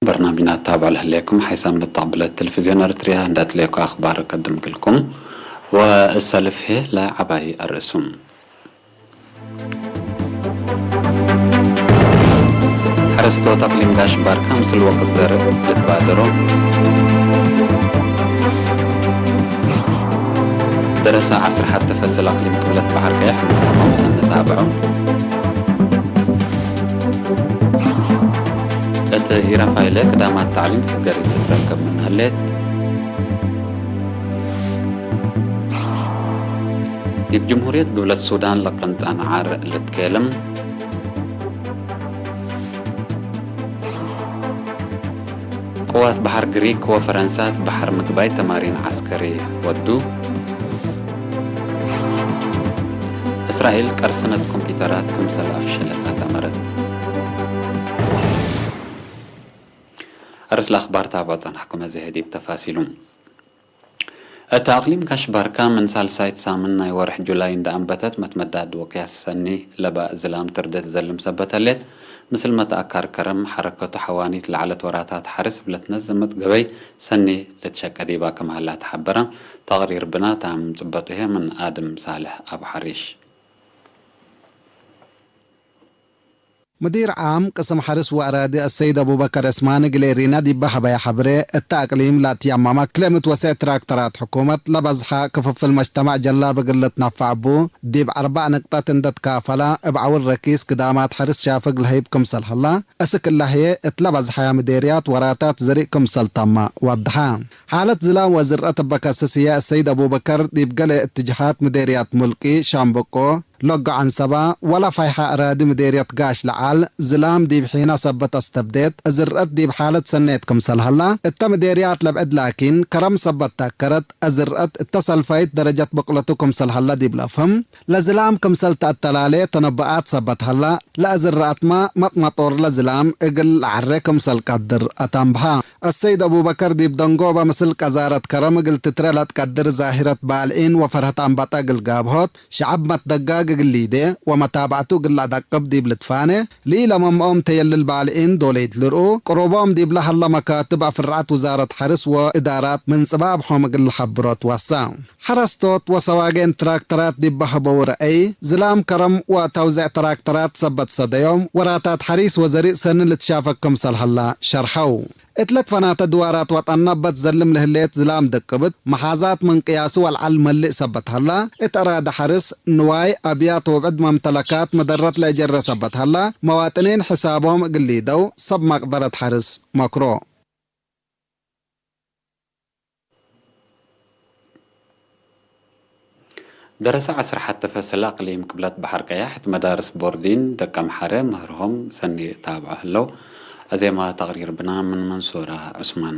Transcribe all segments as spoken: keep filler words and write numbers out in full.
በርናምጅና ትታብዑ ለህሌኩም፣ ሓይሳም መተቅብለት ቴሌቪዝዮን ኤረትርያ እንዴ አትሌኩ አክባር እቀድም እግልኩም፣ ወእሰልፍ ህዬ ለዐባይ አርእሱም። ሐረስቶት አቅሊም ጋሽ ባርካ ምስል ወቅት ዘርእ ልትባደሮ። ደረሳ ዐስር ሐቴ ፈስል አቅሊም ቅብለት በሐር ቀየሕ ምንሆም ሰኒ ታብዖ። እት ኢራፋይለ ክዳማት ተዕሊም ፍገሪት ልትረከብ ምን ህሌት። ዲብ ጅምሁርየት ግብለት ሱዳን ለቀንጻን ዓር ልትኬልም። ቅዋት በሐር ግሪክ ወፈረንሳት በሐር ምግባይ ተማሪን ዐስከሪ ወዱ። እስራኤል ቀርሰነት ኮምፒተራት ክምሰል አፍሸለት አተመረት። አርእስ ለአክባር ታብዖ ጸናሕኩም፣ አዜ ህዲብ ተፋሲሉ። እት አቅሊም ጋሽ ባርካ ምን ሳልሳይት ሳምን ናይ ወርሕ ጁላይ እንደ አንበተት መትመዳድ ወቅያስ ሰኒ ለባእ ዝላም ትርደት ዘልም ሰበት ህሌት። ምስል መተአካር ከረም ሐረከቱ ሐዋኒት ለዐለት ወራታት ሐርስ እብ ለትነዘመት ገበይ ሰኒ ልትሸቀ ዲባ ክም ሀላ ተሐበረ። ተቅሪር ብና ታም ጽበጡ ህዬ ምን አድም ሳልሕ አቡ ሐሪሽ። ሙዲር ዓም ቅስም ሐርስ ወአራዲ አሰይድ አቡበከር ዕስማን እግል ኤሪና ዲበ ሀበየ ሐብሬ፣ እተ አቅሊም ለአትያማማ ክልኤ ምትወሰዕ ትራክተራት ሕኩመት ለበዝሐ ክፍፍል መጅተማዕ ጀላብ እግል ልትነፈዕ እቡ፣ ዲብ አርበዕ ንቅጠት እንዴ ትካፈላ፣ እብ ዐውል ረኪስ ግዳማት ሐርስ ሻፍግ ለህይብ ክምሰል ሀላ፣ እስክ እለ ህዬ እት ለበዝሐያ ምዴርያት ወራታት ዘሪእ ክምሰል ተመ ወደሐ። ሓለት ዝላም ወዝርአት እበ ከስስ ህዬ አሰይድ አቡበከር ዲብ ገሌ እትጅሃት ምዴርያት ሙልቂ፣ ሻምበቆ፣ ሎጎ ዐንሰባ ወለፋይሐ አራዲ ምዴርየት ጋሽ ለዐል ዝላም ዲብ ሒና ሰበት አስተብዴት፣ ዝርአት ዲብ ሓለት ሰኔት ክምሰል ሀላ፣ እተ ምዴርያት ለብዕድ ላኪን ከረም ሰበት ተአከረት፣ ዝርአት እተ ሰልፋይት ደረጀት በቅለቱ ክምሰል ሀላ ዲብ ለፍህም፣ ለዝላም ክምሰል ተአተላሌ ተነብአት ሰበት ሀላ፣ ለዝርአትመ መጥመጦር ለዝላም እግል ለዐሬ ክምሰል ቀድር አተንብሀ። አሰይድ አቡበከር ዲብ ደንጎበ ምስል ቀዛረት ከረም እግል ትትረ ለትቀድር ዛሂረት ባልዒን ወፈርሀት አንበጠ እግል ጋብሆት፣ ሸዐብ መትደጋግ እግል ሊዴ ወመታብዐቱ እግል ለአደቅብ ዲብ ልትፋኔ፣ ለኢለመምኦም ተየልል ባልዒን ዶሌት ልርኡ፣ ቅሩቦም ዲብለ ሀለ መካትብ አፍርዓት ውዛረት ሐርስ ወእዳራት ምን ጽባብሖም እግል ለሐብሮ ትወሰ። ሐረስቶት ወሰዋጌን ትራክተራት ዲብ በሀበው ረአይ፣ ዝላም ከረም ወተውዜዕ ትራክተራት ሰበት ሰደዮም፣ ወራታት ሐሪስ ወዘሪእ ሰኒ ልትሻፈግ ክምሰል ሀላ ሸርሐው። እት ለትፈናተ ድዋራት ወጠንነ እበ ትዘልም ለህሌት ዝላም ድቅብት፣ መሓዛት ምን ቅያሱ ወለዐል መልእ ሰበት ሀላ፣ እት አራዲ ሐርስ፣ ንዋይ፣ አብያት ወብዕድ መምተለካት መደረት ለእጀረ ሰበት ሀላ፣ መዋጥኒን ሕሳቦም እግል ሊደው ሰብ መቅደረት ሐርስ መክሮ። ደረሰ ዐስር ሐቴ ፈስል አቅሊም ቅብለት በሐር ቀያሕ እት መዳርስ ቦርዲን ደቀምሐረ ምህርሆም ሰኒ ታብዖ ህለው። አዜማ ተቅሪር ብና ምን መንሱራ ዑስማን።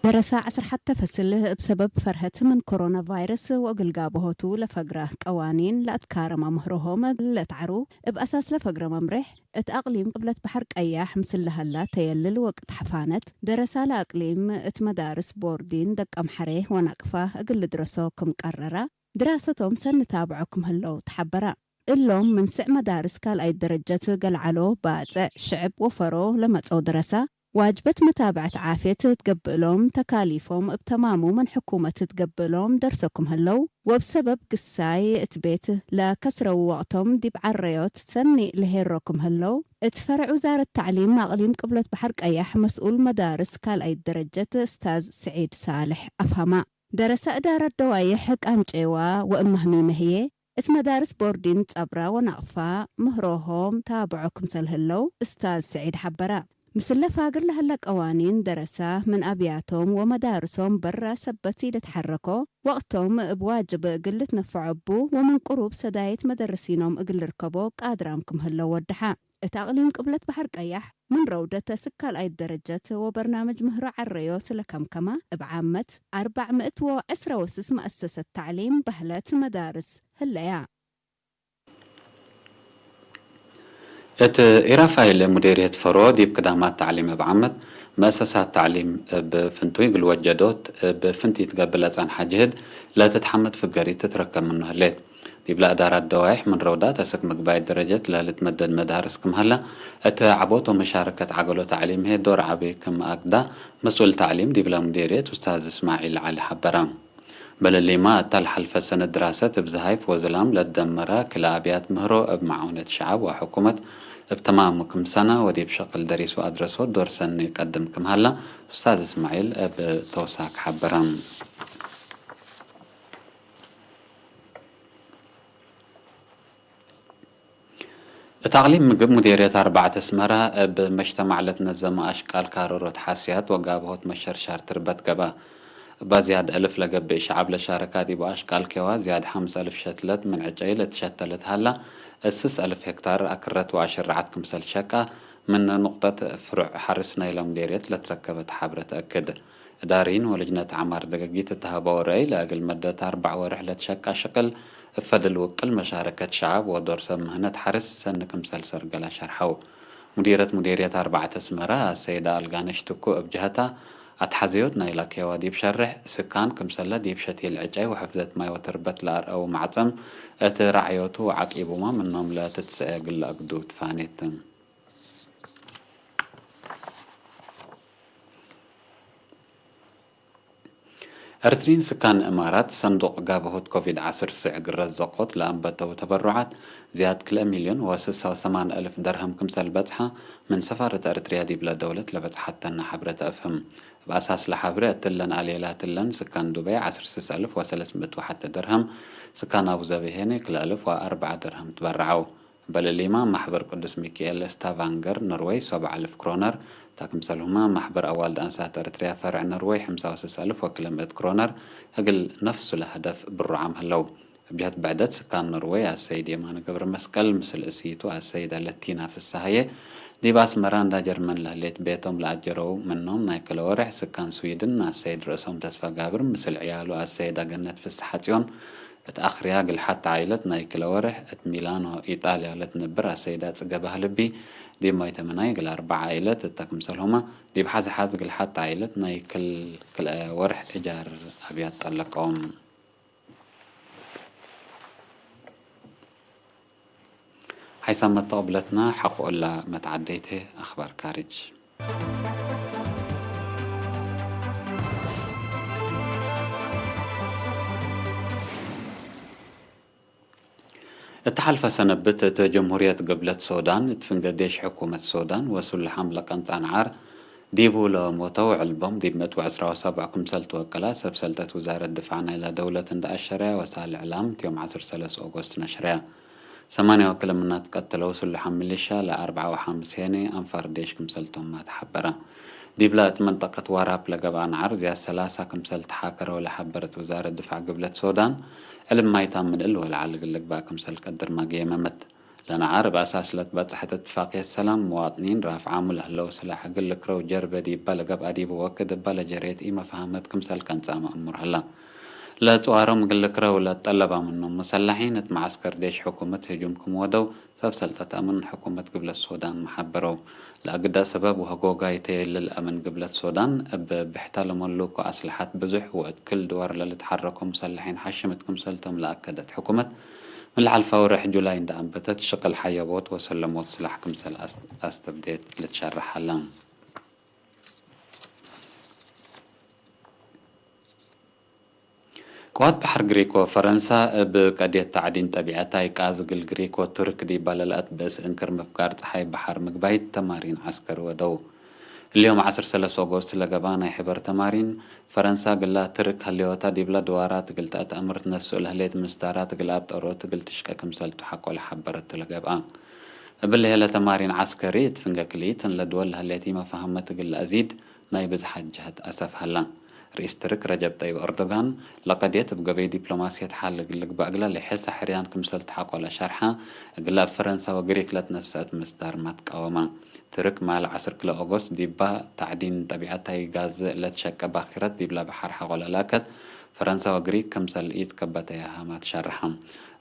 ደረሰ ዐስር ሐቴ ፈስል እብ ሰበብ ፈርሀት ምን ኮሮና ቫይረስ ወእግል ጋብሆቱ ለፈግረ ቀዋኒን ለአትካረመ ምህርሆም ለትዐሩ እብ አሳስ ለፈግረ መምሬሕ እት አቅሊም ቅብለት በሐር ቀያሕ ምስል ለሀላ ተየልል ወቅት ሐፋነት፣ ደረሳ ለአቅሊም እት መዳርስ ቦርዲን ደቀምሐሬ ወናቅፋ እግል ልድረሶ ክም ቀረራ፣ ድራሰቶም ሰኒ ታብዖ ክም ህለው ተሐበረ። እሎም ምን ስዕ መዳርስ ካልኣይት ደረጀት ገልዐሎ ባጽዕ ሽዕብ ወፈሮ ለመጽኦ ደረሳ፣ ዋጅበት መታብዐት ዓፍየት ትገብእሎም፣ ተካሊፎም እብ ተማሙ ምን ሕኩመት ትገብእሎም ደርሶ ክም ህለው፣ ወእብ ሰበብ ግሳይ እት ቤት ለከስረው ወቅቶም ዲብ ዐረዮት ሰኒ ለሄሮ ክም ህለው፣ እት ፈረዕ ውዛረት ተዕሊም አቅሊም ቅብለት በሐር ቀያሕ መስኡል መዳርስ ካልኣይት ደረጀት እስታዝ ስዒድ ሳልሕ አፍሀማ። ደረሰ እዳረት ደዋይሕ ቃንጨዋ ወእማህሚመ ህዬ፣ እት መዳርስ ቦርዲን ጸብራ ወናቅፋ ምህሮሆም ታብዖ ክምሰል ህለው እስታዝ ስዒድ ሐበረ። ምስለ ፋግር ለህለ ቀዋኒን ደረሳ ምን አብያቶም ወመዳርሶም በራ ሰበት ኢልትሐረኮ ወቅቶም እብ ዋጅብ እግል ልትነፈዖ እቡ ወምን ቅሩብ ሰዳይት መደርሲኖም እግል ልርከቦ ቃድራም ክም ህለው ወደሐ። እት አቅሊም ቅብለት በሐር ቀያሕ ምን ረውደት እስክ ካልኣይት ደረጀት ወበርናምጅ ምህሮ ዐረዮት ለከምከመ እብ ዓመት አርበዕ ምእት ወዕስረ ወስስ መአሰሰት ተዕሊም በህለት መዳርስ ህለያ። እት ኢራፋይለ ሙዴርየት ፈሮ ዲብ ክዳማት ተዕሊም እብ ዓመት፣ መአሰሳት ተዕሊም እብ ፍንቱይ እግል ወጀዶት እብ ፍንቲት ገብእ ለጸንሐ ጅህድ ለትትሐመድ ፍገሪት ትትረከብ ምኑ ህሌት። ዲብለ አዳራት ደዋይሕ ምን ረውዳት አስክ ምግባይ ደረጀት ለልትመደድ መዳርስ ክም ሀላ፣ እት ዐቦት ወመሻረከት ዐገሎ ተዕሊም ህዬ ዶር ዐቢ ክም አግዳ መስኡል ተዕሊም ዲብለ ሙዴርየት ኡስታዝ እስማዒል ዐሊ ሐበረ። በለሊማ እተ ለሐልፈ ሰነት ድራሰት እብ ዘሃይፍ ወዝላም ለትደመረ ክለ አብያት ምህሮ እብ መዓውነት ሸዐብ ወሕኩመት እብ ተማሙ ክም ሰነ ወዲብ ሸቅል ደሪስ ወአድረሶ ዶር ሰኒ ቀድም ክም ሀላ ኡስታዝ እስማዒል እብ ተውሳክ ሐበረ። እት አቅሊም ምግብ ሙዴርየት አርበዕት አስመረ እብ መጅተማዕ ለትነዘመ አሽቃል ካርሮት ሐስያት ወጋብሆት መሸርሻር ትርበት ገብአ። እባ ዝያድ እልፍ ለገብእ ሸዐብ ለሻረካ ዲቡ አሽቃል ኬዋ ዝያድ ሐምስ አልፍ ሸትለት ምን ዕጨይ ለትሸተለት ሀላ፣ እስስ አልፍ ሄክታር አክረት ወአሸረዓት ክምሰል ሸቃ፣ ምን ኑቅጠት ፍሩዕ ሐርስ ናይለ ሙዴርየት ለትረከበት ሐብረ ተአክድ። እዳሪን ወልጅነት ዐማር ደገጊት እት ሀበው ረአይ፣ ለእግል መደት አርበዕ ወርሕ ለትሸቃ ሽቅል፣ እብ ፈድል ውቅል መሻረከት ሸዐብ ወዶር ሰብ ምህነት ሐርስ ሰኒ ክምሰል ሰርገላ ሸርሐው። ሙዲረት ሙዴርየት አርበዕት አስመረ አሰይደ አልጋነሽ ትኩ እብ ጀሀታ፣ አትሐዘዮት ናይላ ኬዋ ዲብ ሸርሕ ስካን ክምሰለ ዲብ ሸቲል ዕጨይ ወሕፍዘት ማይ ወትርበት ለአርአው መዕጸም እት ረዐዮቱ ወዐቂቡመ ምኖም ለትትሰኤ እግል ለአግዱ ትፋኔት። ኤረትርዪን ስካን እማራት፣ ሰንዱቅ ጋብሆት ኮቪድ ዐስር ስዕ ግረት ዘቆት ለአንበተው ተበሩዓት፣ ዝያድ ክልኤ ሚልዮን ወስሳ ወሰማን እልፍ ደርሀም ክምሰል በጽሐ፣ ምን ሰፋረት ኤረትርያ ዲብለ ደውለት ለበጽሐተነ ሐብረ ተአፍህም። እብ አሳስ ለሐብረ፣ እትለን አሌላት እለን፣ ስካን ዱበይ ዐስር ስስ እልፍ ወሰለስ ምእት ወሐተ ደርሀም፣ ስካን አቡዘቢ ሄኔ ክልኤ እልፍ ወአርበዐ ደርሀም ትበረዐው። በለሊማ ማሕበር ቅዱስ ሚካኤል ስታቫንገር ኖርወይ ሰብዓ እልፍ ክሮነር፣ ታ ክምሰልሁመ ማሕበር አዋልድ አንሳት ኤረትርያ ፈርዕ ኖርወይ ሐምሳ ወስስ እልፍ ወክልኤ ምእት ክሮነር እግል ነፍሱ ለሀደፍ ብሩዓም ህለው። እብ ጀህት ብዕደት ስካን ኖርወይ አሰይድ የማነ ገብረመስቀል ምስል እስይቱ አሰይድ አለቲና ፍሰሃየ ዲብ አስመራ እንዳ ጀርመን ለህሌት ቤቶም ለአጀረው ምኖም ናይ ክለ ወሬሕ፣ ስካን ስዊድን አሰይድ ርእሶም ተስፋጋብር ምስል ዕያሉ አሰይድ አገነት ፍስሐጽዮን፣ እት አክርያ፣ እግል ሐቲ ዓኢለት ናይ ክለ ወሬሕ እት ሚላኖ፣ ኢጣልያ ለትነብር አሰይዳ ጽገ ባህልቢ፣ ዲብ ማይተመናይ እግል አርበዕ ዓኢለት እተ ክምሰልሁመ፣ ዲብ ሐዚ-ሐዚ እግል ሐቲ ዓኢለት ናይ ክል ክልኤ ወሬሕ እጃር አብያት ጠለቀው። ሓይሳም መተቅብለትና ሐቆ እላ መትዓደይት ህይ አኽባር ካርጅ። እት ሐልፈ ሰነብት እት ጀምሁርየት ግብለት ሶዳን እት ፍንገ ዴሽ ሕኩመት ሶዳን ወሱልሓም ለቀንጻ ነዓር ዲቡ ለሞተው ዕልቦም ዲብ ምእት ወዕስራ ወሰብዕ ክምሰል ትወቀላ ሰብ ሰልጠት ውዛረት ድፋዕ ናይላ ደውለት እንደ አሸረያ ወሳል እዕላም እት ዮም ዐስር ሰለስ ኦጎስት ነሽረያ። ሰማንያ ወክልኤ ምናት ቀትለው ስሉሓም ሚሊሻ ለአርበዓ ወሐምስ ሄኔ አንፋር ዴሽ ክምሰልቶምመ ተሐበረ። ዲብለ እት መንጠቀት ዋራፕ ለገብአ ነዓር ዝያድ ሰላሳ ክምሰል ተሓከረው ለሐበረት ውዛረት ድፋዕ ግብለት ሶዳን፣ ዕልብ ማይታም ምን እል ወለዐል እግል ልግባእ ክምሰል ቀድርመ ገየመመት። ለነዓር እብ አሳስ ለትበጽሐት እትፋቅየት ሰላም፣ ምዋጥኒን ራፍዓሙ ለህለው ስላሕ እግል ልክረው ጀርበ ዲበ ለገብአ ዲቡ ወክድ እበ ለጀሬት ኢመፋህመት ክምሰል ቀንጻመ እሙር ሀላ። ለጽዋሮም እግል ልክረው ለትጠለባ ምኖም ሙሰላሒን እት መዓስከር ዴሽ ሕኩመት ህጁም ክም ወደው ሰብ ሰልጠት አምን ሕኩመት ግብለት ሶዳን መሓበረው። ለአግዳ ሰበብ ወሀጎጋይተ ለልአምን ግብለት ሶዳን እብ ብሕታ ለመሉኮ አስለሐት ብዙሕ ወእት ክል ድዋር ለልትሐረኮ ሙሰላሒን ሐሽምት ክምሰልቶም ለአከደት ሕኩመት፣ ምን ለሐልፈ ወርሕ ጁላይ እንደ አንበተት ሽቅል ሐየቦት ወሰለሞት ስላሕ ክምሰል አስ-፣ አስተብዴት ልትሸረሕ ሀለ። ቅዋት በሐር ግሪክ ወፈረንሳ እብ ቀድየት ተዕዲን ጠቢዐት አይቃዝ እግል ግሪክ ወቱርክ ዲበ ለልአትበእስ እንክር ምፍጋር ጸሓይ በሐር ምግባይት ተማሪን ዐስከሪ ወደው። እሊ ዮም ዐስር ሰለስ ኦጎስት ለገብአ ናይ ሕበር ተማሪን፣ ፈረንሳ እግላ ትርክ ሀሌወታ ዲብለ ድዋራት እግል ተአትአምር ትነስኡ ለህሌት ምስዳራት እግል አብጠሮት እግል ትሽቀ ክምሰልቱ ሐቆ ለሐበረቱ ለገብአ። እብሊ ህለ ተማሪን ዐስከሪ እት ፍንገ ክልኢት እለ ድወል ለህሌት ኢመፋህመት እግል ለአዚድ ናይ ብዝሓት ጀህት አሰፍ ሀላ። ርኢስ ትርክ ረጀብ ጠይብ ኦርዶጋን፣ ለቀድየት እብ ገበይ ዲፕሎማስየት ሐል እግል ልግባእ እግለ ለሔሰ ሕርያን ክምሰል ተሐቆለ ሸርሐ፣ እግለ እብ ፈረንሳ ወግሪክ ለትነሰአት ምስዳር ማትቃወመ። ትርክ ማል ዐስር ክለ ኦጎስት ዲባ ተዕዲን ጠቢዐት አይጋዝ ለትሸቀ ባኪረት ዲብለ በሐር ሐቆለ ላከት፣ ፈረንሳ ወግሪክ ክምሰል ኢትከበተየ ሃማት ሸርሐ።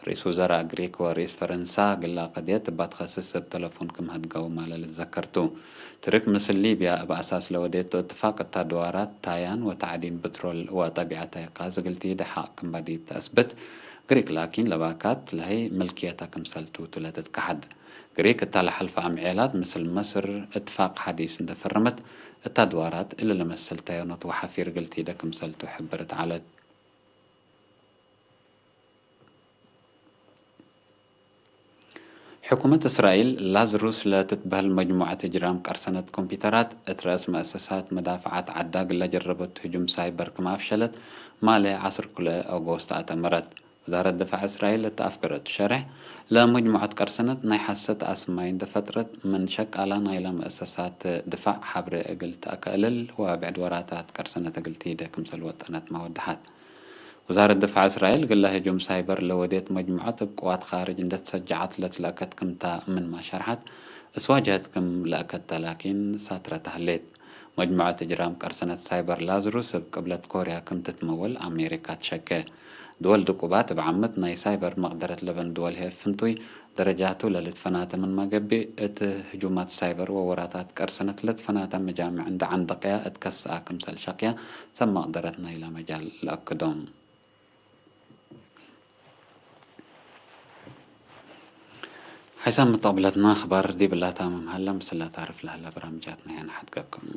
ርኢስ ውዘራእ ግሪክ ወርኢስ ፈረንሳ እግላ ቀድየት እባ ትኸስስ እብ ተለፎን ክም ሀድገው ማለ ልትዘከር ቱ። ትርክ ምስል ሊብያ እብ አሳስ ለወዴቱ እትፋቅ እት አድዋራት ታያን ወተዕዲን ብትሮል ወጠቢዐት አይ ጋዝ እግል ቲደ ሐቅ ክም ዲብ ተአስብት፣ ግሪክ ላኪን ለባካት ለሀይ ምልክየታ ክምሰል ቱ ቱ ለትትከሐድ። ግሪክ እታ ለሐልፈ አምዔላት ምስል መስር እትፋቅ ሐዲስ እንዴ ፈረመት፣ እት አድዋራት እሊ ለመስል ታዮኖት ወሐፊር እግል ቲደ ክምሰል ቱ ሕብርት ዐለት። ሕኩመት እስራኤል ላዝሩስ ለትትበህል መጅሙዐት እጅራም ቀርሰነት ኮምፒተራት እት ረአስ መአሰሳት መዳፍዓት ዐዳ እግል ለጀረበቱ ህጁም ሳይበር ክም አፍሸለት ማሌ ዐስር ክልኤ ኦጎስት አተመረት። ወዛረት ድፋዕ እስራኤል እት አፍገረቱ ሸሬሕ፣ ለመጅሙዐት ቀርሰነት ናይ ሐሰት አስማይ እንዴ ፈጥረት ምን ሸቃላ ናይለ መአሰሳት ድፋዕ ሐብሬ እግል ተአከእልል ወብዕድ ወራታት ቀርሰነት እግል ቲደ ክምሰል ወጠነትመ ወደሐት። ውዛረት ድፋዕ እስራኤል፣ እግለ ህጁም ሳይበር ለወዴት መጅሙዐት እብ ቅዋት ካርጅ እንዴ ትሰጀዐት ለትለአከት ክምታ ምንመ ሸርሐት፣ እስ ዋጅሀት ክም ለአከተ ላኪን ሳትረተ ህሌት። መጅሙዐት እጅራም ቀርሰነት ሳይበር ላዝሩስ እብ ቅብለት ኮርያ ክም ትትመወል አሜሪካ ትሸኬ። ድወል ድቁባት እብ ዓምት ናይ ሳይበር መቅደረት ለበን ድወል ህይ እብ ፍንቱይ ደረጃቱ ለልትፈናተ ምንመ ገብእ፣ እት ህጁማት ሳይበር ወወራታት ቀርሰነት ለትፈናተ መጃምዕ እንዴ ዐንደቀያ እት ከስአ ክምሰል ሸቅያ ሰብ መቅደረት ናይለ መጃል ለአክዶም። ሓይሳም መተቅብለትና አኽባር ዲብ እላ ታምም ሀለ፣ ምስለ ታርፍ ለሀለ በራምጃትና ያንሐድገኩም።